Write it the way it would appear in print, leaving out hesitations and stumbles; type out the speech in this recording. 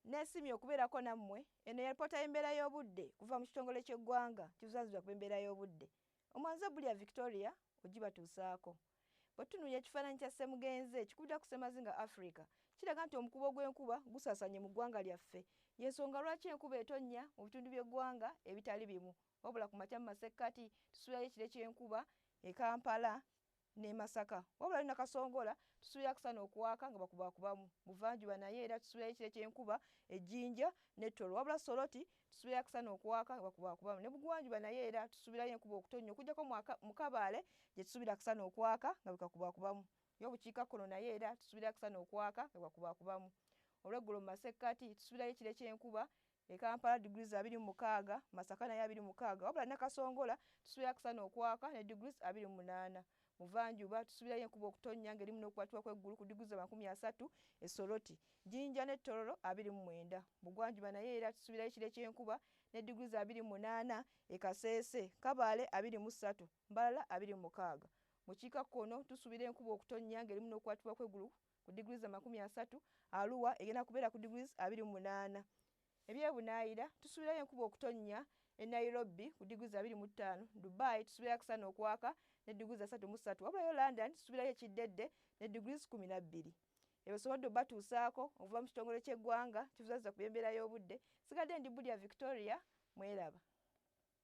Nesimye okubeerako nammwe. Eno yalipoota y'embeera y'obudde kuva mu kitongole ky'eggwanga kivunaanyizibwa ku embeera y'obudde. Omwanze Bulya Victoria ogibatuusaako. Bwe tutunuulira ekifaananyi kya Ssemugenze ekikubira ku Ssemazinga Africa, kiraga nti omukubo gw'enkuba gusaasaanye mu ggwanga lyaffe. Y'ensonga lwaki enkuba etonnya mu bitundu by'eggwanga ebitali bimu. Wabula ku makya mu masekkati tusuubirayo ekire ky'enkuba e Kampala ne Masaka. Wabula yo Nakasongola tusuubira akasana okwaka nga bakubaakubamu. Buvanjuba naye era tusuubirayo ekire ky'enkuba e Jinja ne Toro. Wabula Soroti tusuubirayo akasana okwaka nga bakubaakubamu. Ne Bugwanjuba naye era tusuubirayo enkuba okutonnya okuggyako mu Kabaale gye tusuubira akasana okwaka nga bwekakubaakubamu. Yo Bukiikakkono naye era tusuubirayo akasana okwaka nga bwekakubaakubamu. Olweggulo mu masekkati tusuubirayo ekire ky'enkuba e Kampala degrees 26, Masaka naye 26. Wabula Nakasongola tusuubira akasana okwaka ne degrees 28. Muvanjuba tusuubirayo enkuba okutonnya ng'erimu n'okukwatibwa kw'eggulu ku degrees 30 e Soroti. Jinja ne Tororo 29. Bugwanjuba naye era tusuubirayo ekire ky'enkuba ne degrees 28 e Kasese, Kabaale 23, Mbarara 26. Bukiikakkono tusuubira enkuba okutonnya ng'erimu n'okukwatibwa kw'eggulu ku degrees 30, Arua egenda kubeera ku degrees 28. Ebyebunaayira tusuubirayo enkuba okutonnya e Nairobi ku degrees 25, Dubai tusuubirayo akasana okwaka ne degrees 33, wabula yo London tusuubirayo ekiddedde ne degrees 12. Ebyo sobodde obatuusaako okuva mu kitongole ky'eggwanga kivunaanyizibwa ku by'embeera y'obudde. Sigadde ndi Bulya Victoria, mweraba.